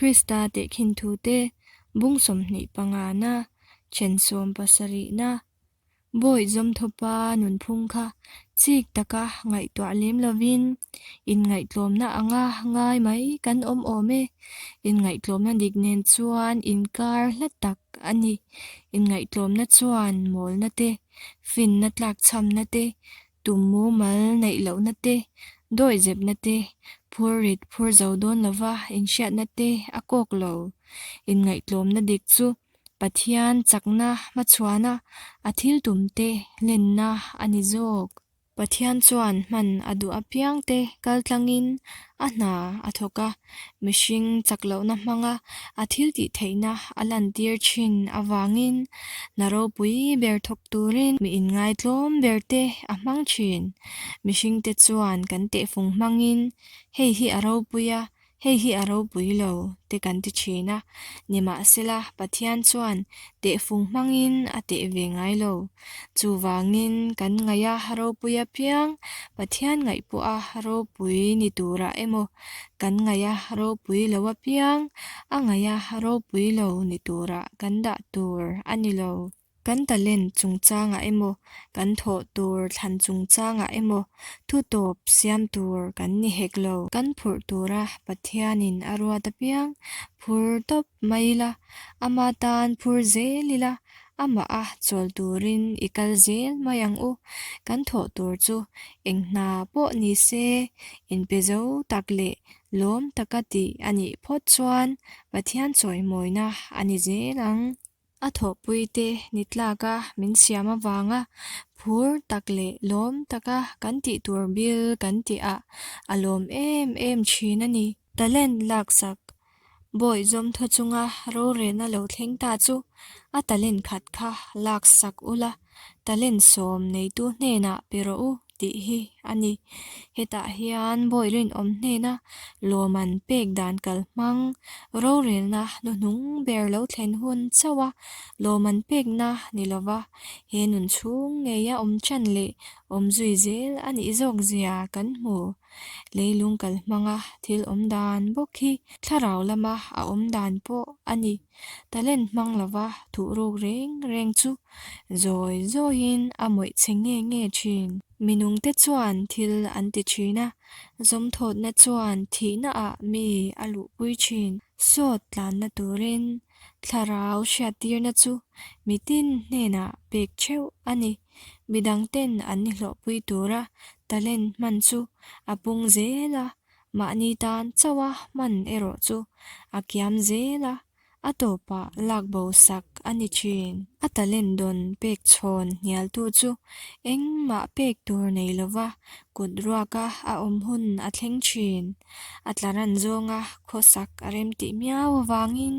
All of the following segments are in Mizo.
Krista tehkhin thute bung 25na, then 70na, Bawi zawmthawpa nunphung kha chik taka ngaihtuah lem lovin inngaihtlawmna anga ngai mai kan awm awm e. Inngaihtlawmna dik nen chuan inkar hla tak a ni. Inngaihtlawmna chuan mawlna te, finna tlakchhamna te, tum mumal neih lohna te, dawihzepna te, phurrit phur zo dawn lova inhriatna te a kawk lo. Inngaihtlawmna dik chu Pathian chakna hmachhuana a thil tumte hlenna a ni zawk. Pathian chuan hman a duh apiangte kaltlangin a hna a thawk a, mihring chak lohna hmanga a thil tih theihna a lantir thin avangin hna ropui ber thawk turin mi inngaitlawm berte a hmang thin. Mihringte chuan kan tehfung hmangin hei hi a ropui a, Hei hi a ropui lo te kan ti thin a, nimahsela Pathian chuan tehfung hmangin a teh ve ngai lo. Chuvangin kan ngaih a ropui apiang Pathian ngaih pawha ropui ni turah emaw, kan ngaih a ropui lo apiang a ngaih a ropui lo ni turah kan dah tur a ni lo. Kan talent chungchangah emaw, kan thawh tur thlan chungchangah emaw thu tawp siam tur kan ni hek lo. Kan phurh tura Pathianin a ruat apiang phur tawp mai ila, ama tan phur zel ila, amah a chawl turin i kal zel mai ang u. Kan thawh tur chu eng hna pawh ni se, inpe zo tak leh lawm taka tih a nih phawt chuan Pathian chawimawina a ni zel ang. A thawhpuite ni tlaka min siam avanga phur tak leh lawm taka kan tih tur bil kan tih ah a lawm em em thin a ni. Talent laksak Bawi zawmthaw chunga rorelna lo thleng ta chu a talent khat kha laksak ula, talent sawm neitu hnenah pe rawh u. tih hi a ni. Hetah hian bawi rinawm hnena lawman pek dan kal hmang rorelna hnuhnung ber lo thlen hun chauh a, lawman pekna ni lova he nun chhung ngeia awm chan leh awm zui zel a nih zawk zia kan hmu. Leilung kal hmanga thil awm dan bawk hi thlarau lama a awm dan pawh a ni. Talent hmang lova thuhruk reng reng chu zawi zawiin a mawih chhe nge nge thin. Minungte chuan thil an ti thin a, zawmthawtna chuan thihnaah mi a luhpui thin. Sawt tlanna turin thlarau hriattirna chu mitin hnenah pek theuh a ni. Midangten an nihlawhpui tura talent hman chu a pung zel a, Mahni tan chauha hman erawh chu a kiam zel a, a tawpah lak bo sak a ni thin. A talent dawn pek chhawn hnialtu chu engmah pek tur nei lova kut ruaka a awm hun a thleng thin. A tlaran zawnga khawsak a remtih miau avangin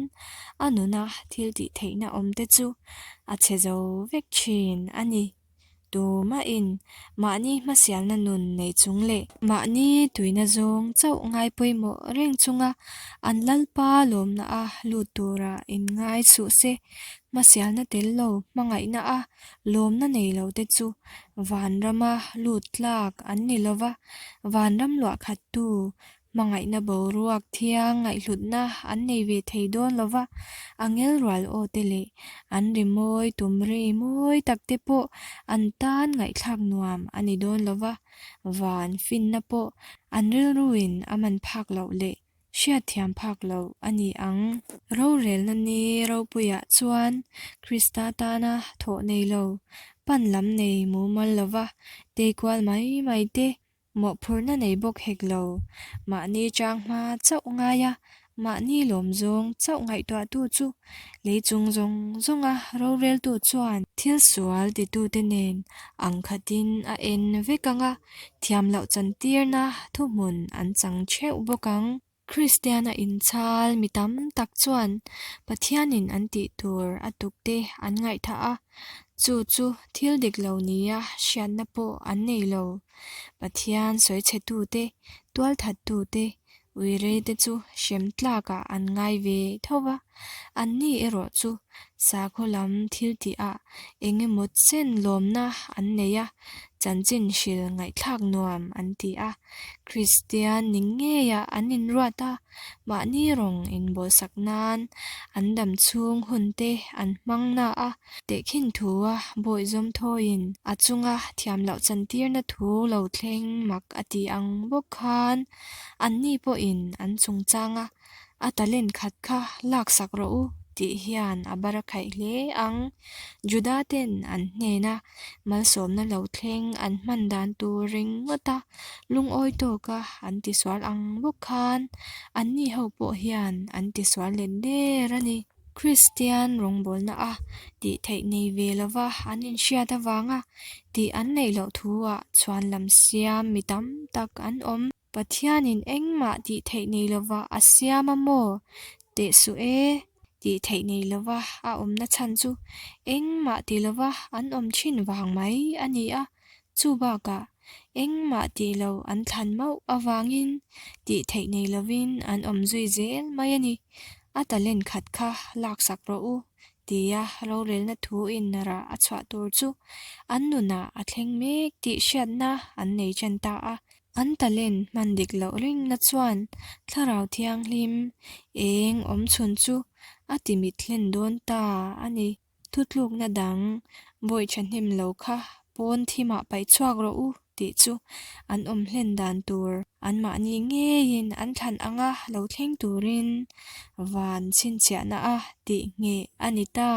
a nuna thil tih theihna awmte chu a chhe zo vek thin a ni. Tumahin mahni hmasialna nun nei chung leh mahni tuina zawng chauh ngai pawimawh reng chunga an Lalpa lawmna a lut tura inngai suh se. Hmasialna tel lo hmangaihna a lawmna nei lo te chu vanrama lut tlak an ni lova, vanram luahkhattu Hmangaihna boruak thiang ngaihhlutna an nei ve thei dawn lo va, a ngel rual aw te leh an ri mawi tum ri mawi tak te pawh an tan ngaihthlak nuam a ni dawn lo va, van finna pawh an rilruin a man phak loh leh hriatthiam phak loh a ni ang. Rorelna ni ropuiah chuan Krista tana thawh nei lo, pan lam nei mumal lova teikual mai mai te Mawhphurhna nei bawk hek lo. Mahni chang hma chauh ngai a, mahni lawm zawng chauh ngaihtuahtu chu lei chung zawng zawnga roreltu chuan thil sual titute nen ang khatin a en vek ang a, thiam loh chantirna thuhmun an chang theuh bawk ang. Kristiana inchhal mi tam tak chuan Pathianin an tih tur a tukte an ngaihthah a, chu chu thil dik lo nia hriatna pawh an nei lo. Pathian sawichhetute, tualthattute, uireite chu hrem tlakah an ngai ve tho va, anni erawh chu sakhaw lam thil tihah eng emaw chen lawmna an nei a. chanchin hril ngaihthlak nuam an ti a. Kristian ni ngeiah an inruat a, mahni rawng inbawlsak nan an dam chhung hun te an hmang na a, tehkhin thua bawi zawm thawiin a chunga thiam loh chantirna thu lo thleng mak a ti ang bawk khan anni pawhin an chungchanga A talent khat kha laksak rawh u tih hian a bar a khaih hle ang. Juda ten an hnena malsawmna lo thleng an hman dan tur ringawta lungawi tawka an tisual ang bawk khan anni ho pawh hian an tisual let der a ni. Kristian rawngbawlna a tih theih nei ve lova an inhriat avanga tih an neih loh thu ah chhuan lam siam mi tam tak an awm. Pathianin engmah tih theih nei lova a siam a maw? Teh suh e, tih theih nei lova a awmna chhan chu engmah ti lova an awm thin vang mai a ni a, chu bakah engmah tih lo an thlan mauh avangin tih theih nei lovin an awm zui zel mai a ni. A talent khat kha laksak rawh u. Tia rorelna thu in rah a chhuah tur chu an nunah a thleng mek tih hriatna an nei ṭan ta a. An talent hman dik loh ringna chuan Thlarau Thianghlim eng awm chhun chu a ti mit hlen dawn ta a ni. Thutlukna dang bawi thahnem lo kha pawn thimah paih chhuak rawh u tih chu an awm hlen dan tur anmahni ngeiin an thlan anga lo thleng turin van chhinchhiahna a tih ngheh a ni ta.